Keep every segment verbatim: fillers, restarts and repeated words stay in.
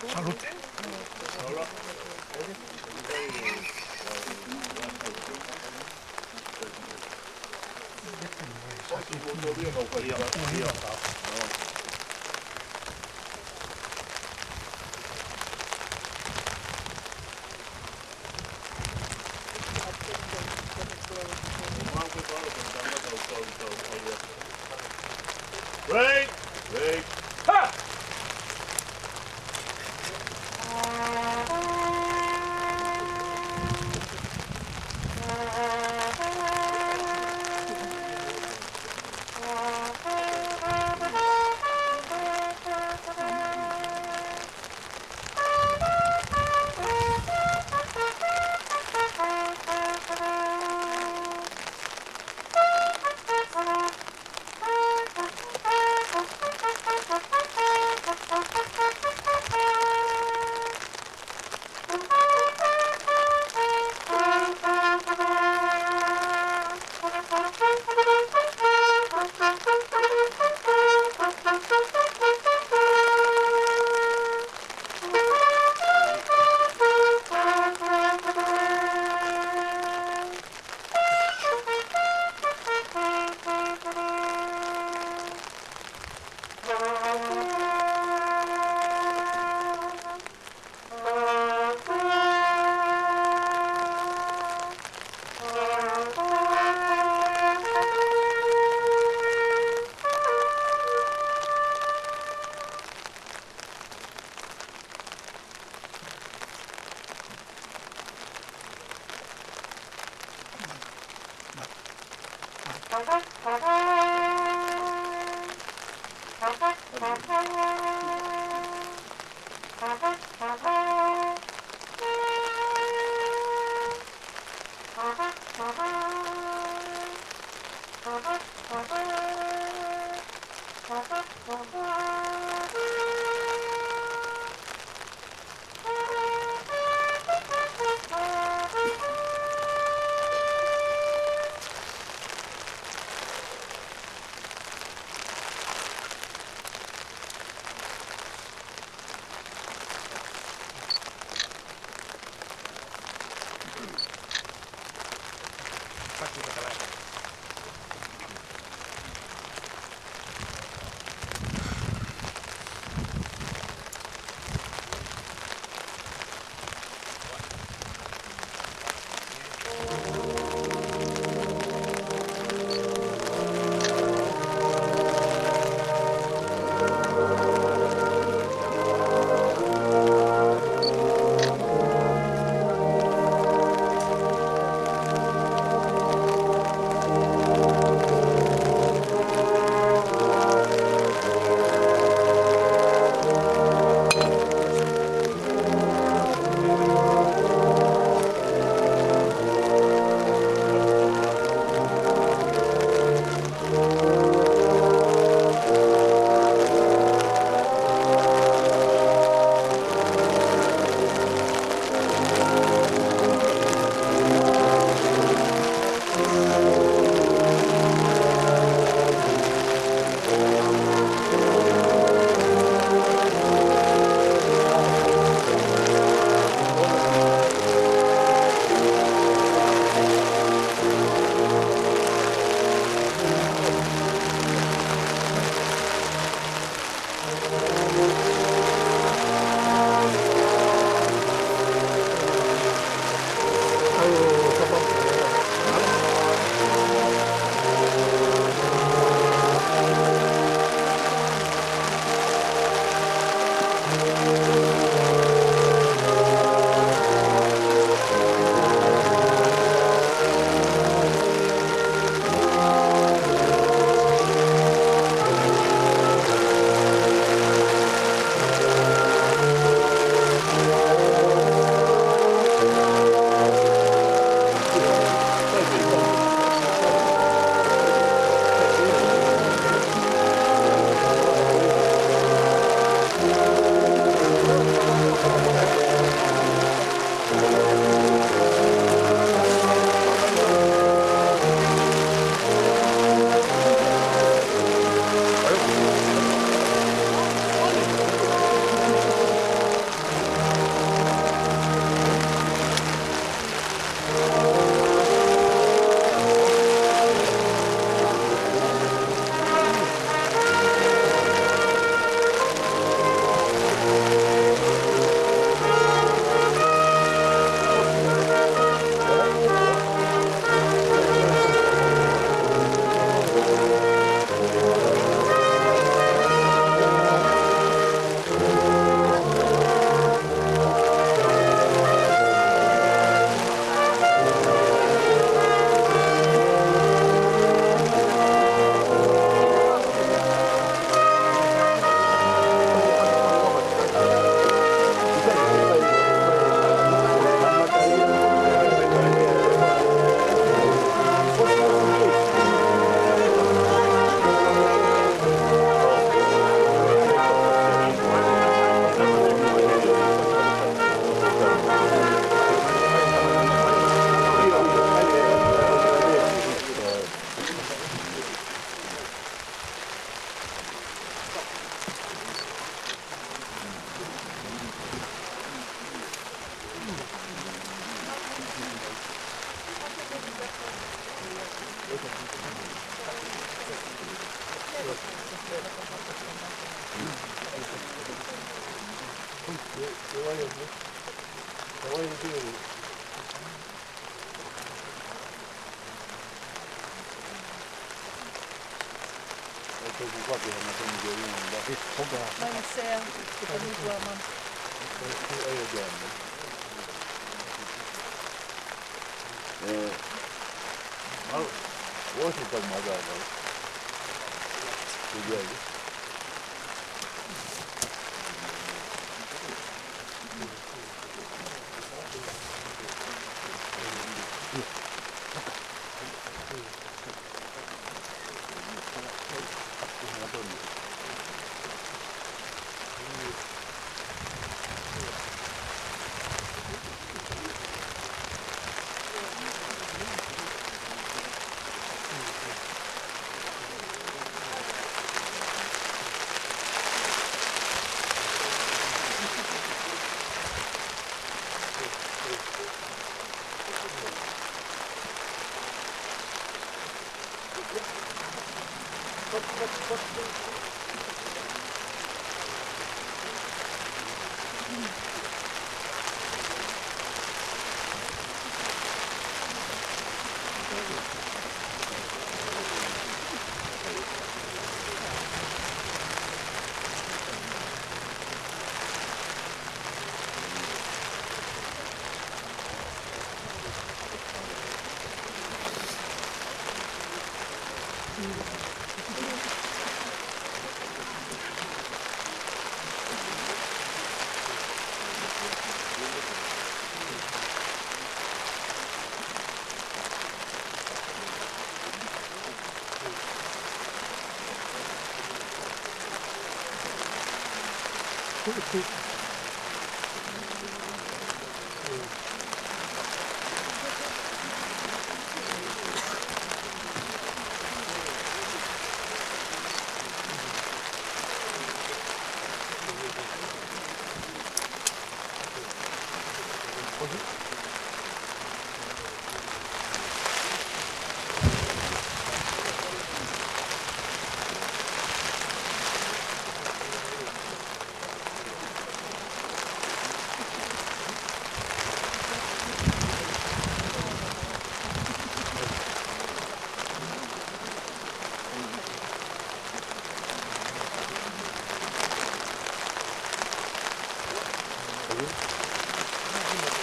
Salute. Break! Break! Ha!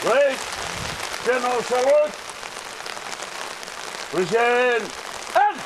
Great General Salute. Present and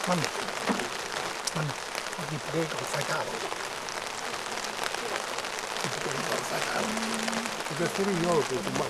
Mami, mami, o ki pule ka o sai ka alo. Ki pule ka o sai ka alo. Ki pule furi yo, ki pule.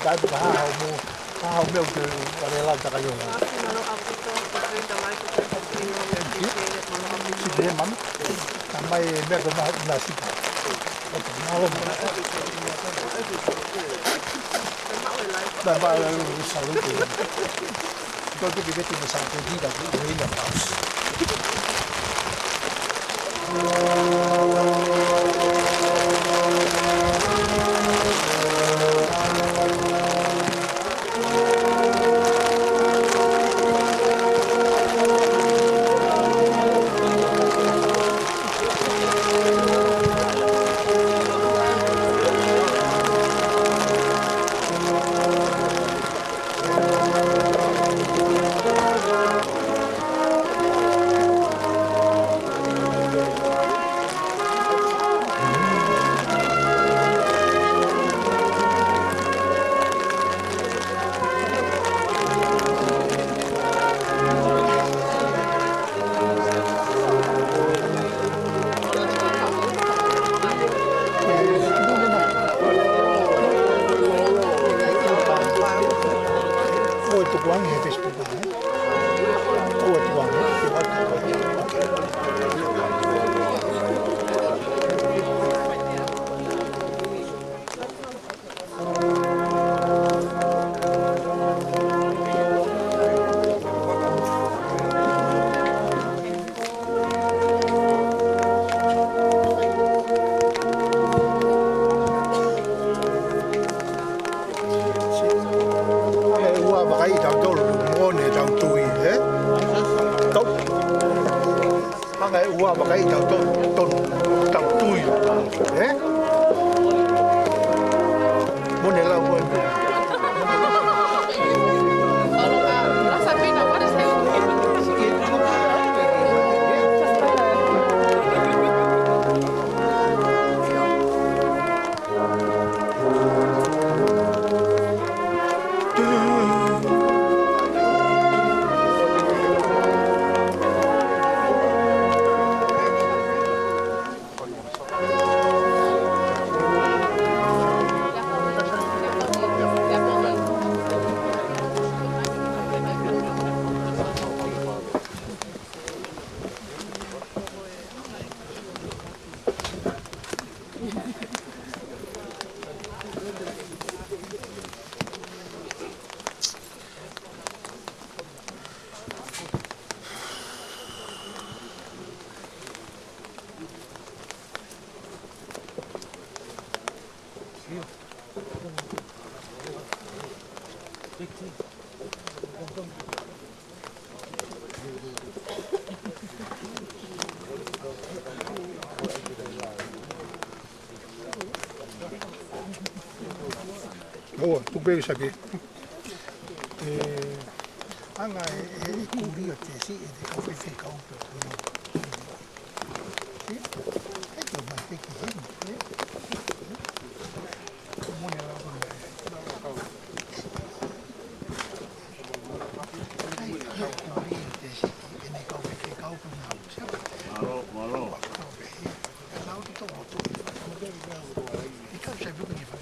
Taimi ka hā hao mo, hā hao meʻa ʻoku te ʻave lau taka io. Siki he mami. Ka mai e meʻa ko ena, ena siki. Oke, mālō mo. Taimi ka hā hao salute. Don't you forget to say thank you, that we in the house. Oi, tukuange he Facebook, ē? Oi, tukuange. Hangē ʻoku ʻi ai ha vakai ʻi tautolu, mo ne tau tui, ē? Tau. Hangē ʻoku ʻi ai ha vakai ʻi tautolu, tau tui, ē? Mo ne lau ko e meʻa. ʻOua, tuku pē ke sake. ʻE, anga e, e, e kulia te si, e te kau fefekau pe. ʻE, ʻe, ko mai te ki heni, ē? Ko mone la ko mai. ʻAi, ʻe, kulia te si, e ne kau fefekau pe na. Mālō, mālō. Kau pe, ē. Lau ki tō ʻotu. ʻE kau sai pe ko ni fa.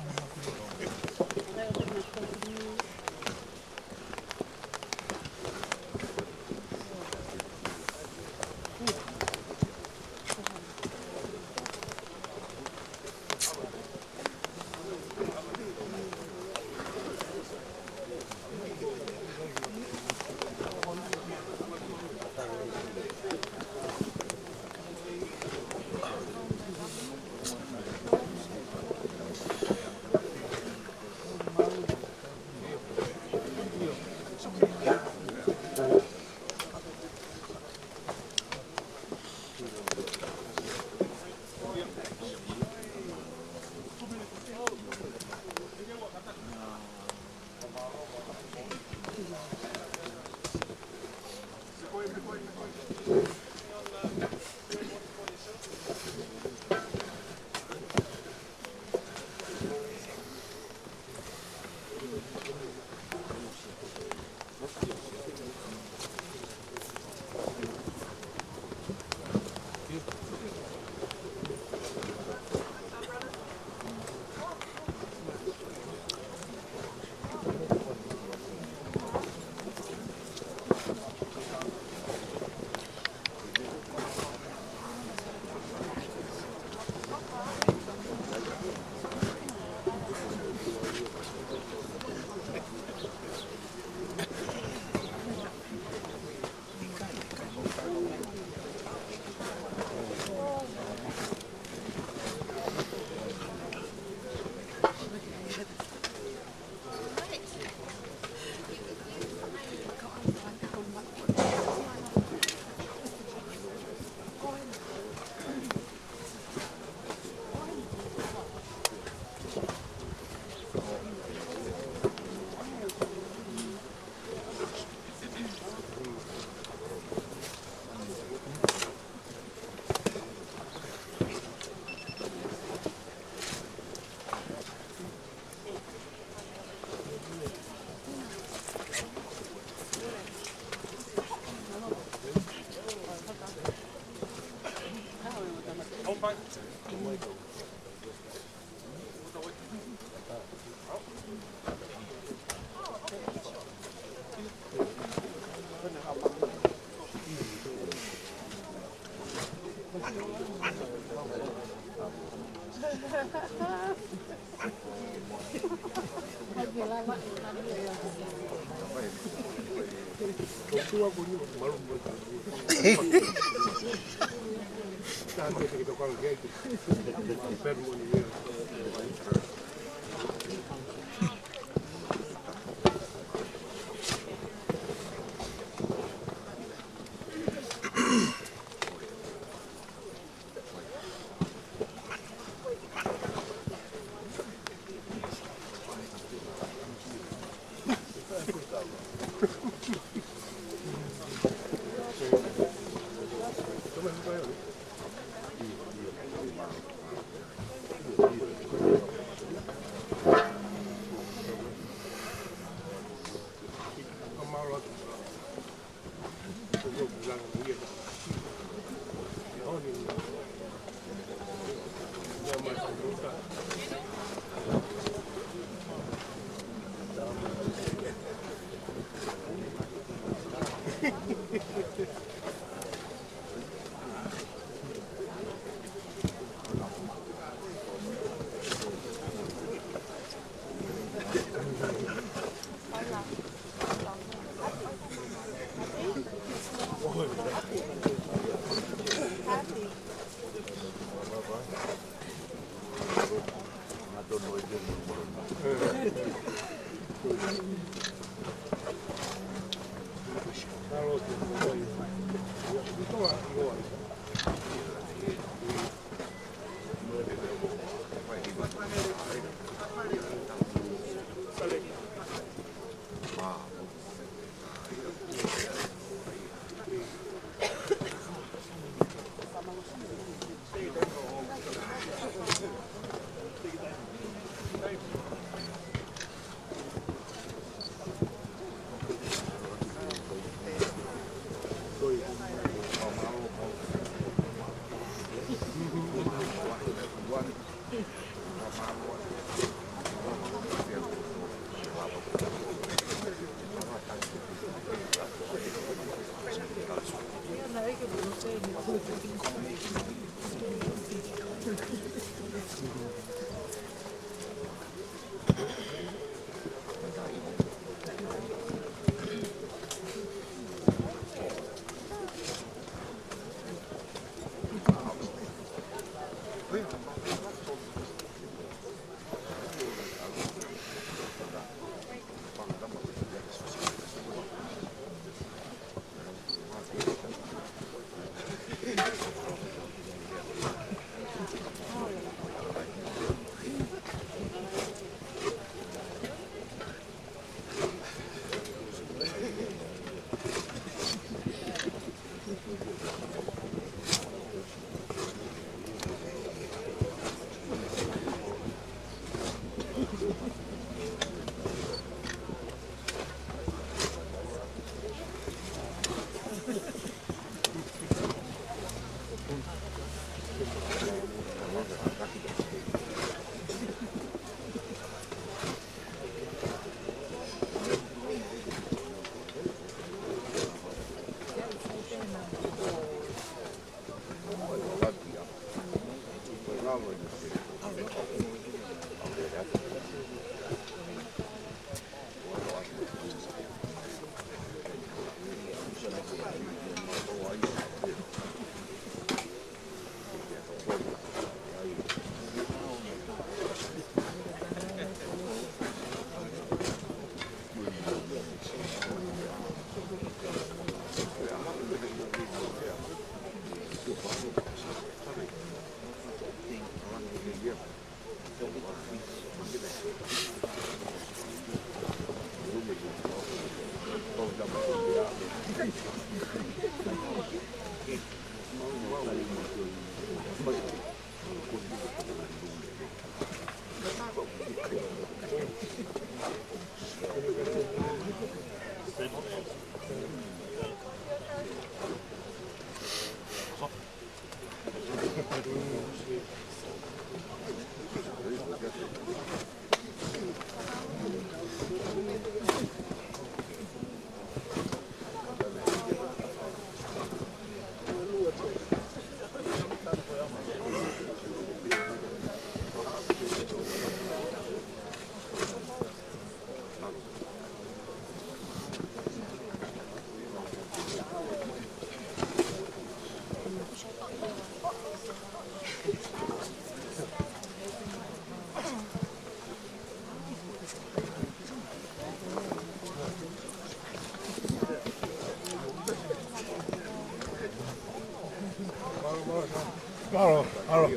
ʻAlo, ʻalo.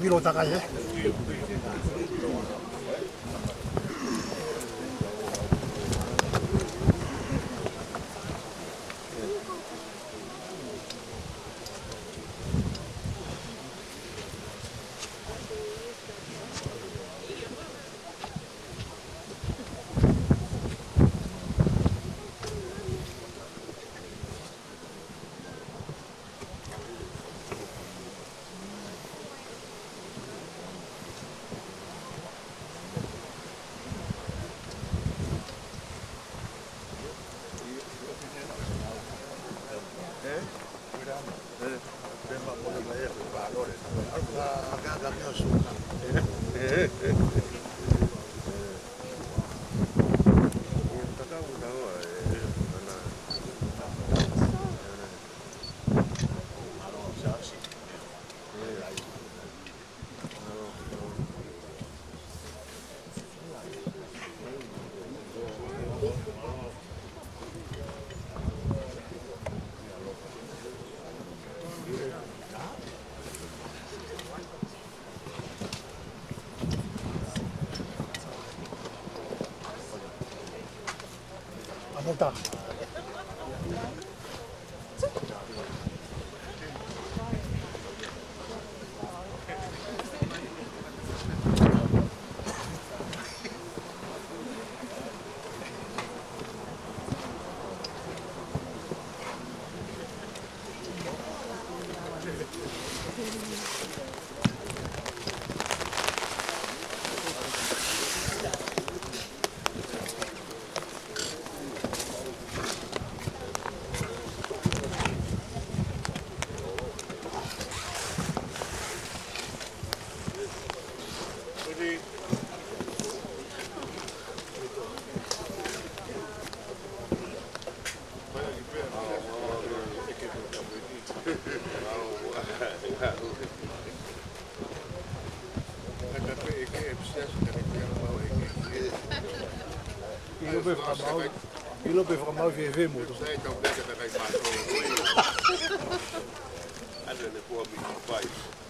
Vilo takai, ē? ʻIlo pē fakamau, ʻilo pē fakamau fēfē moto.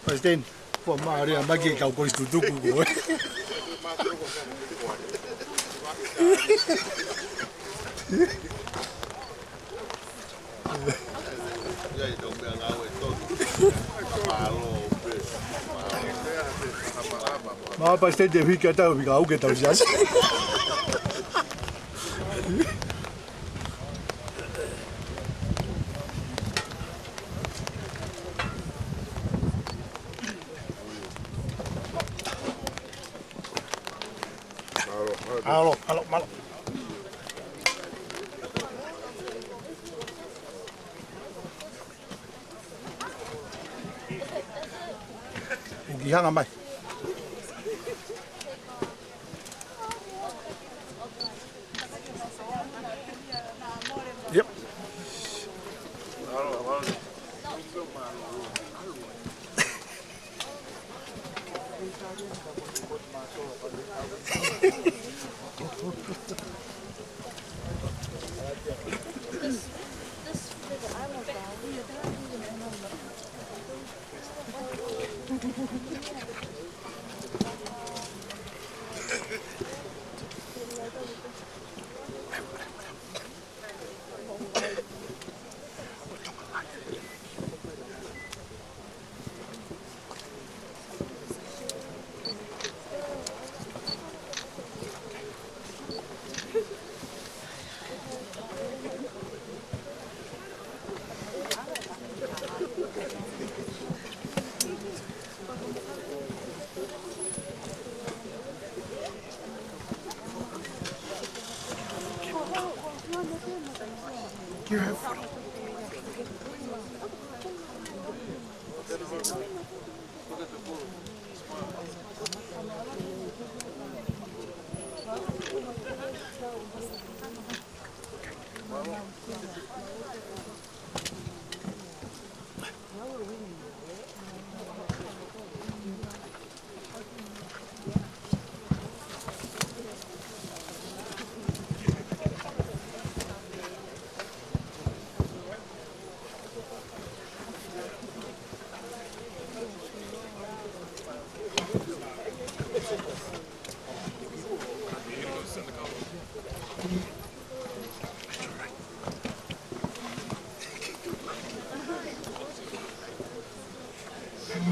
Palesiteni, kuo mālie ʻa Maki kau kolisi tutuku ko ē. Mā Palesiteni te fika tau fika au ke tau siasi. ʻAlo, ʻalo, mālō. ʻOku ke hanga mai. Yep.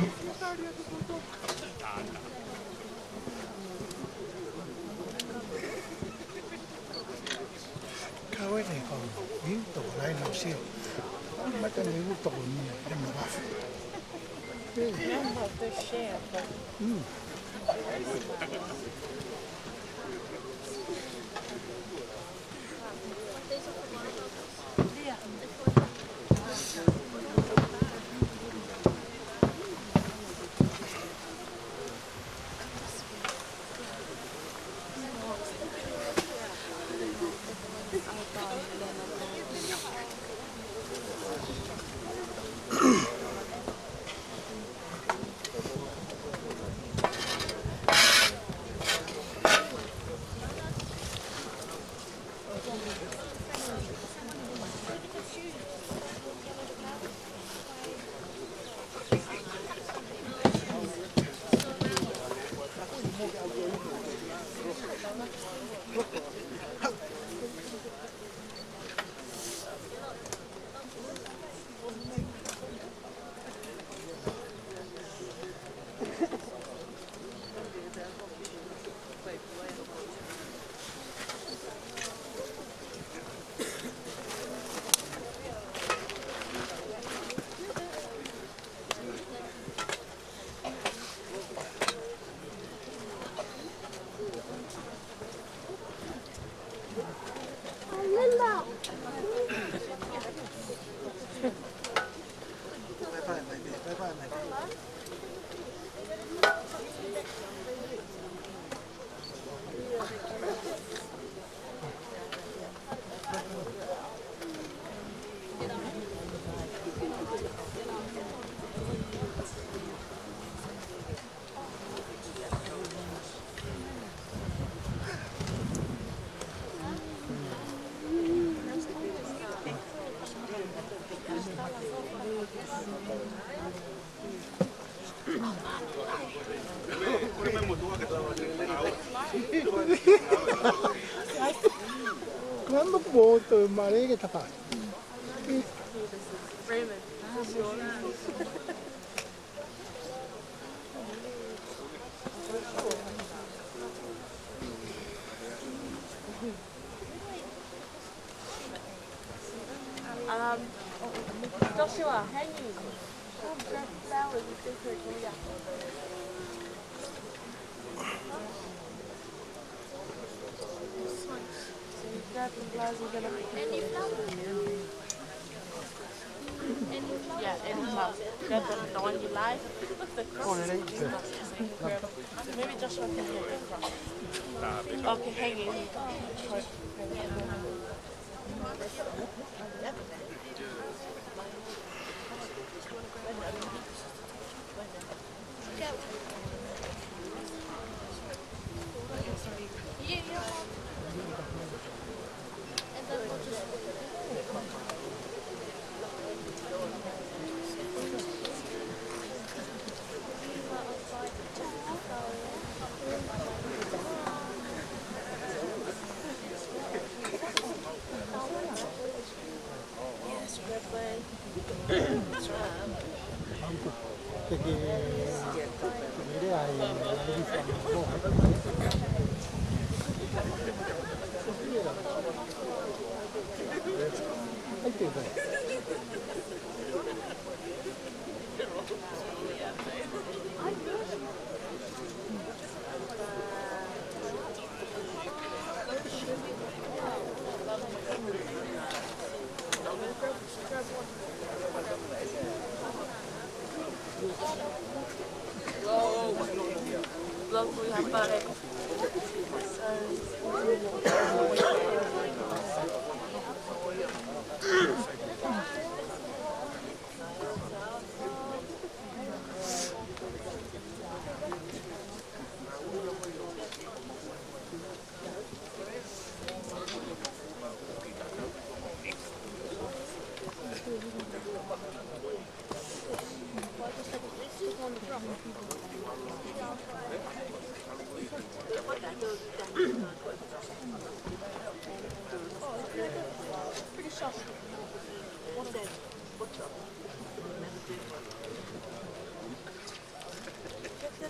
Ka wene ko in toko lai na sio. Mata ni u toko ni e ma wafe. Remember the share, but mm. Kuandu kuo tō mare ke tapa. Raymond. Um, Joshua, hang in. Come grab flowers and take her to the Any flowers? Any flowers? Yeah, any flowers. Grab the, the one you like. Look, the cross. Oh, really? Yeah. Grab. So maybe Joshua can get the cross. Okay, hang in.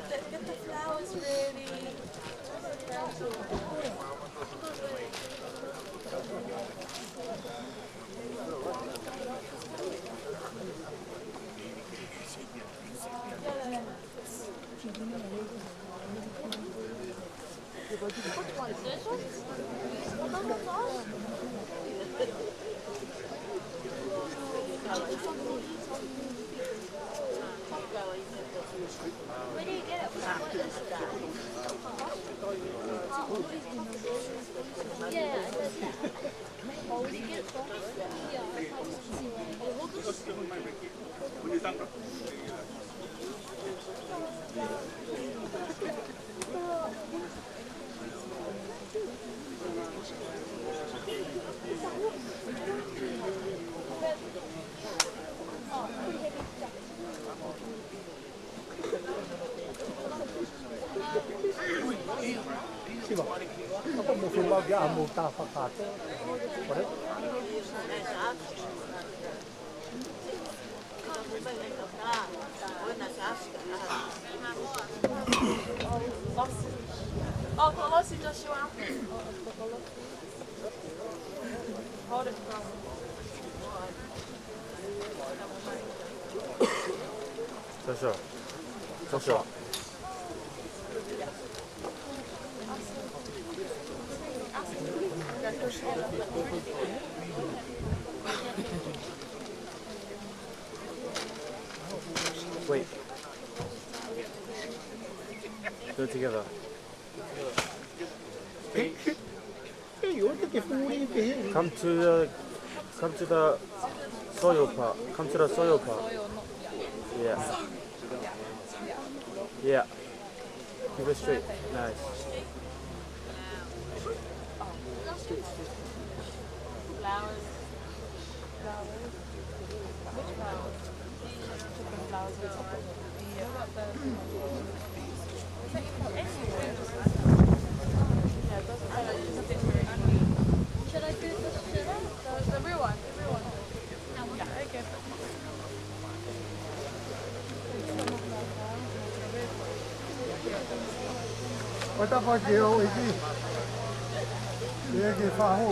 Get the flowers ready. Siva. Apa mo fil lagi amo ta fakato. Correct? Oh, Kolosi, Joshua. Hold it, bro. Joshua. Joshua. Wait. Do it together. Hey, you want to get food in here? Come to the, come to the soil part. Come to the soil part. Yeah. Yeah. Keep it straight. Nice. Flowers. Flowers. Which flowers? Different flowers. Yeah. Should I do this? Should I? Everyone, everyone. Yeah, okay. ʻOku tapu ki he ʻEiki. ʻEiki fahu.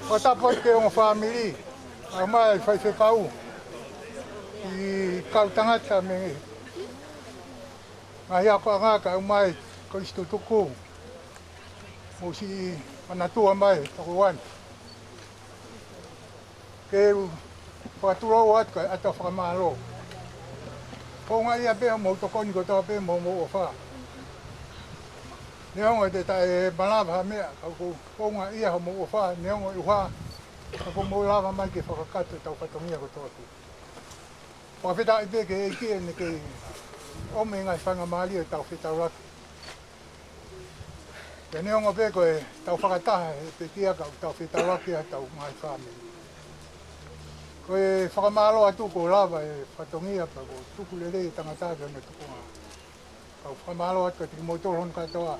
ʻOku tapu ki he ongo fāmili. ʻOmai faifekau. ʻI kau tangata mei he ngaahi akoʻanga kae ʻomai ko e tutuku. Mo siʻi manatua mai toko uani. Ke u fakatulou atu kae ʻatā fakamālō. Houngaʻia pē hoʻomou tokoni kotoa pē mo hoʻomou ʻofa. Neongo ʻete taʻemalava ha meʻa, ka ʻoku houngaʻia hoʻomou ʻofa, neongo e ʻuha, ka ʻoku mou lava mai ke fakakakato ʻetau fatongia kotoa pē. Fakafetaʻi pē ki he ʻEiki ʻene kei ʻomi e ngaahi faingamālie ʻo tau fetaulaki. Pea neongo pē ko e tau fakataha he pekia ka ʻoku tau fetaulaki ʻa ʻetau ngaahi fāmili. Ko e fakamālō atu kuo lava e fatongia pea kuo tuku lelei e tangata ki hono tukunga. Kau fakamālō atu kiate kimoutolu hono kātoa.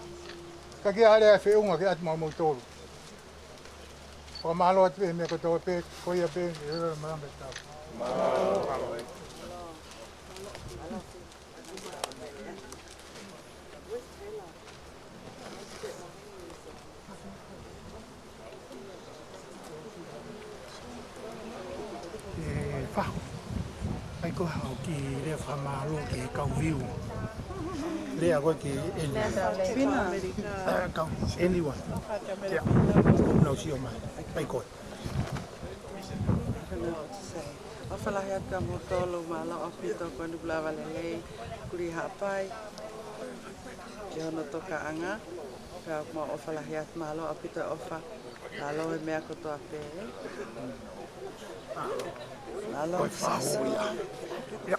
Ka ʻikai ha lea feʻunga ke ʻatu maʻamoutolu. Fakamālō atu pē he meʻa kotoa pē, ko ia pē, ʻe lele malanga tau. ʻE fahu. ʻAi ko e hau ki he lea fakamālō ki he kau viu. Lea ko ē ki he eni. Pina. Kau eni ua. Ia. Kau nau sio mai. ʻAi ko e. ʻOfa lahi atu kia moutolu, mālō ʻaupito ko eni ʻoku lava lelei, Kuli Haʻapai, ki hono tokaʻanga, pea mau ʻofa lahi atu, mālō ʻaupito e ʻofa, mālō e meʻa kotoa pē. Mālō. Ko e fahu ia. Ia.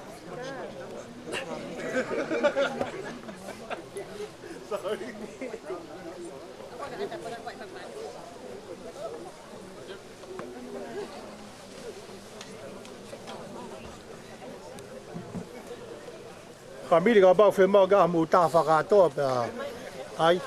Sorry. Fāmili kapau ʻe fiemaʻu ke ʻamu ta fakakātoa pea ai.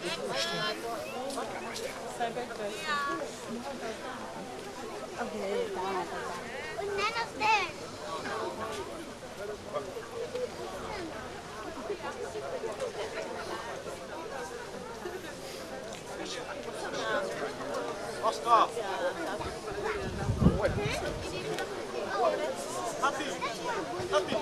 None of them. Oscar. Happy. Happy.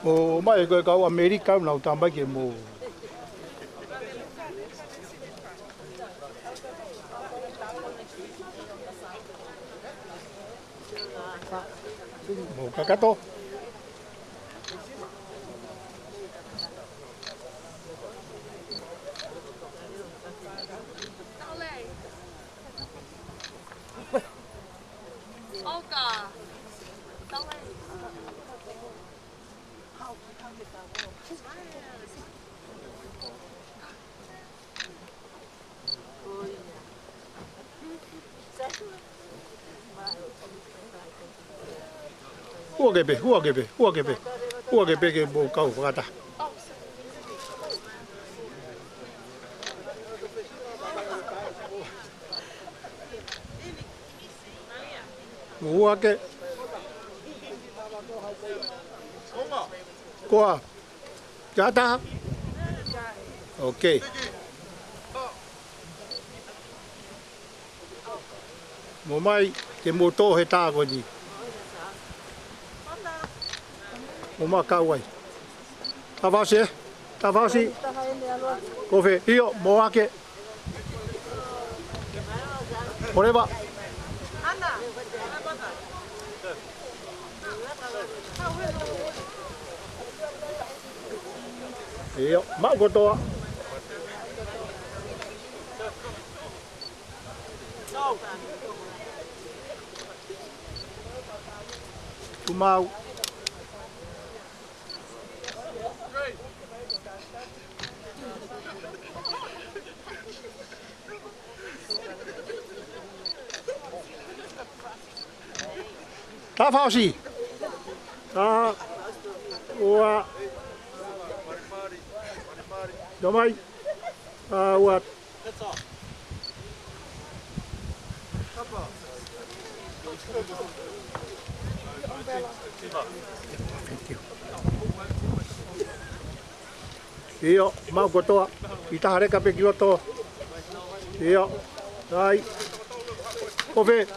ʻO mai ko e kau ʻAmelika, nau tā mai ke mou. Mou kakato. Oka. Hū hake pē, hū hake pē, hū hake pē. Hū hake pē ke mou kau fakataha. Hū hake. Koa. Kata. Ok. Mou mai, ke mou tō he tā ko eni. Mou mai kau ai. Tafasi, ē? Tafasi. Kofe, ʻio, mou hake. Oreva. ʻIo, maʻu kotoa. Tumau. Tafasi. Taha. Ua. Tō mai. Taha ua. ʻIo, maʻu kotoa. ʻI taha leka pē ki loto. ʻIo. Ai. Kofe.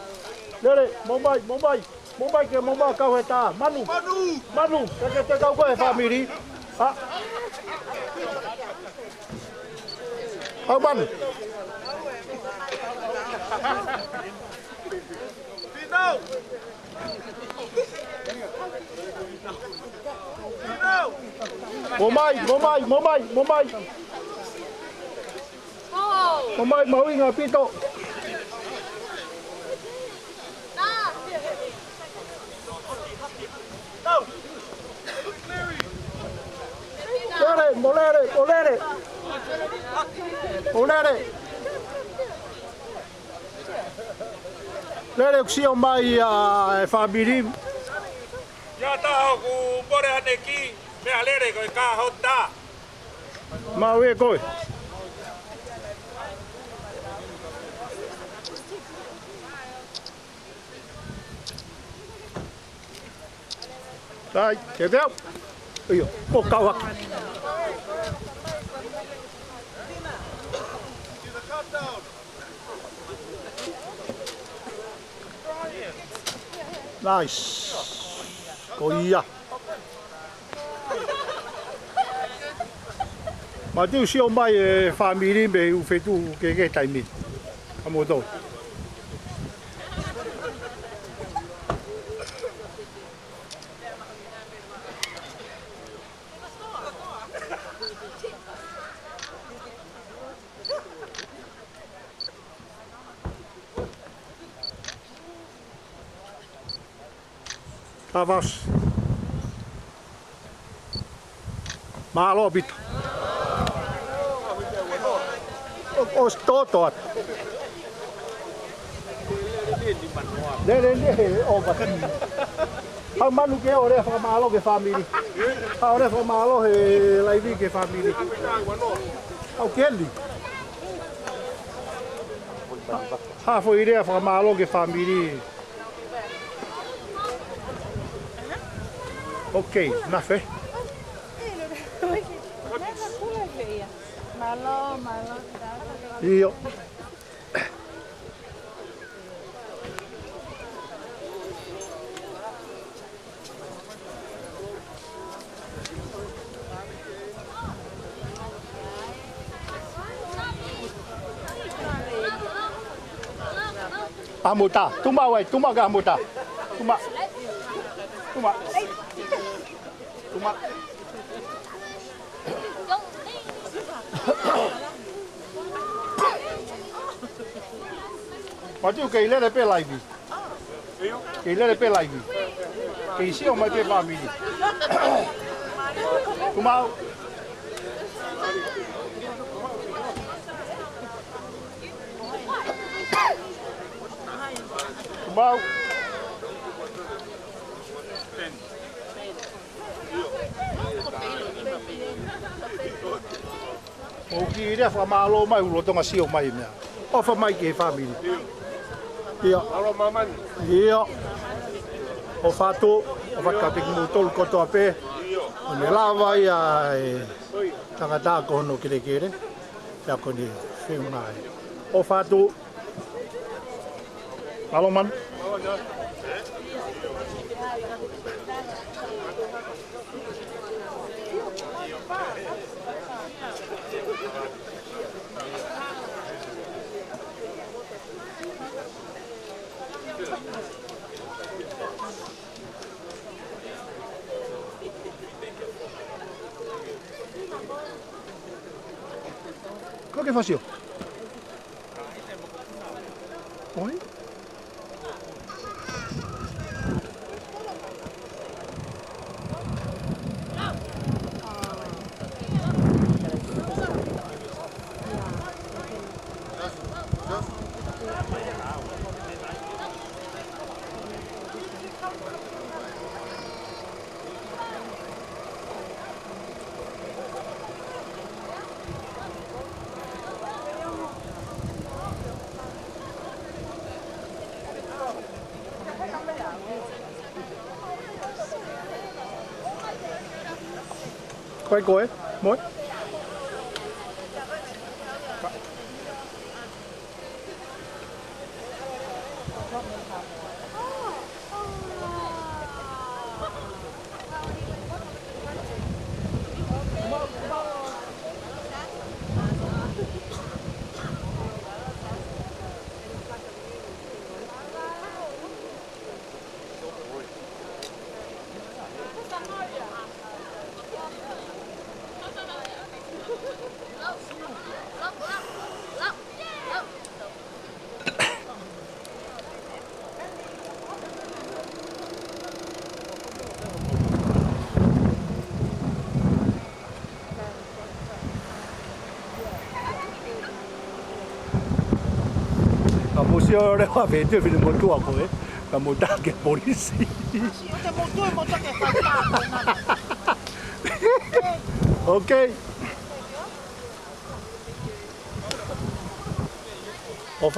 Lele, mou mai, mou mai. Mou mai ke mou mai kau he tā. Manu. Manu. Manu. Ke ke te kau ko e fāmili. Ha. Au Manu. Mou mai, mou mai, mou mai, mou mai. Mou mai, mahuʻinga ʻaupito. Lele, mou lele, mou lele. Mou lele. Lele ʻoku sio mai ʻa e fāmili. ʻIa taha ʻoku mole ʻaneki, meʻa lele ko e kā hota. Maʻu ē koe. Sai, ke teu. ʻIo, ʻo kau hake. Nice. Ko ia. Mātuʻu sio mai e fāmili mei he ʻū feituʻu kehekehe taimi. Ka mo tō. Tavas. Mālō ʻaupito. ʻO, ʻosi toto atu. Lele ni he ʻo pati. Haʻu manu ke ʻo lea fakamālō ki he fāmili. Haʻu lea fakamālō he laivi ki he fāmili. Haʻu Keli. Haʻu foʻi lea fakamālō ki he fāmili. Ok, nafe. Mālō, mālō. ʻIo. ʻAmuta, tuma wai, tuma ka ʻamuta. Tuma. Tuma. Tuma. Matiu, kei lele pē laivi. Kei lele pē laivi. Kei sio mai pē fāmili. Kumau. Kumau. ʻOku ou kiʻi lea fakamālō mai, ʻoku lolotonga sio mai meʻa. ʻOfa mai ki he fāmili. ʻIo. ʻIo. ʻOfa atu, ʻofa atu kiate kimoutolu kotoa pē. ʻO ne lava ia e tangata ko hono kelekele. Pea ko eni feʻunga ai. ʻOfa atu. Mālō manu. Ko ke fasio. Oi. Ko e koe, moe. Ka mou sio leva pe te fili motuʻa ko ē, ka mou taki polisi. Ok. ʻOfa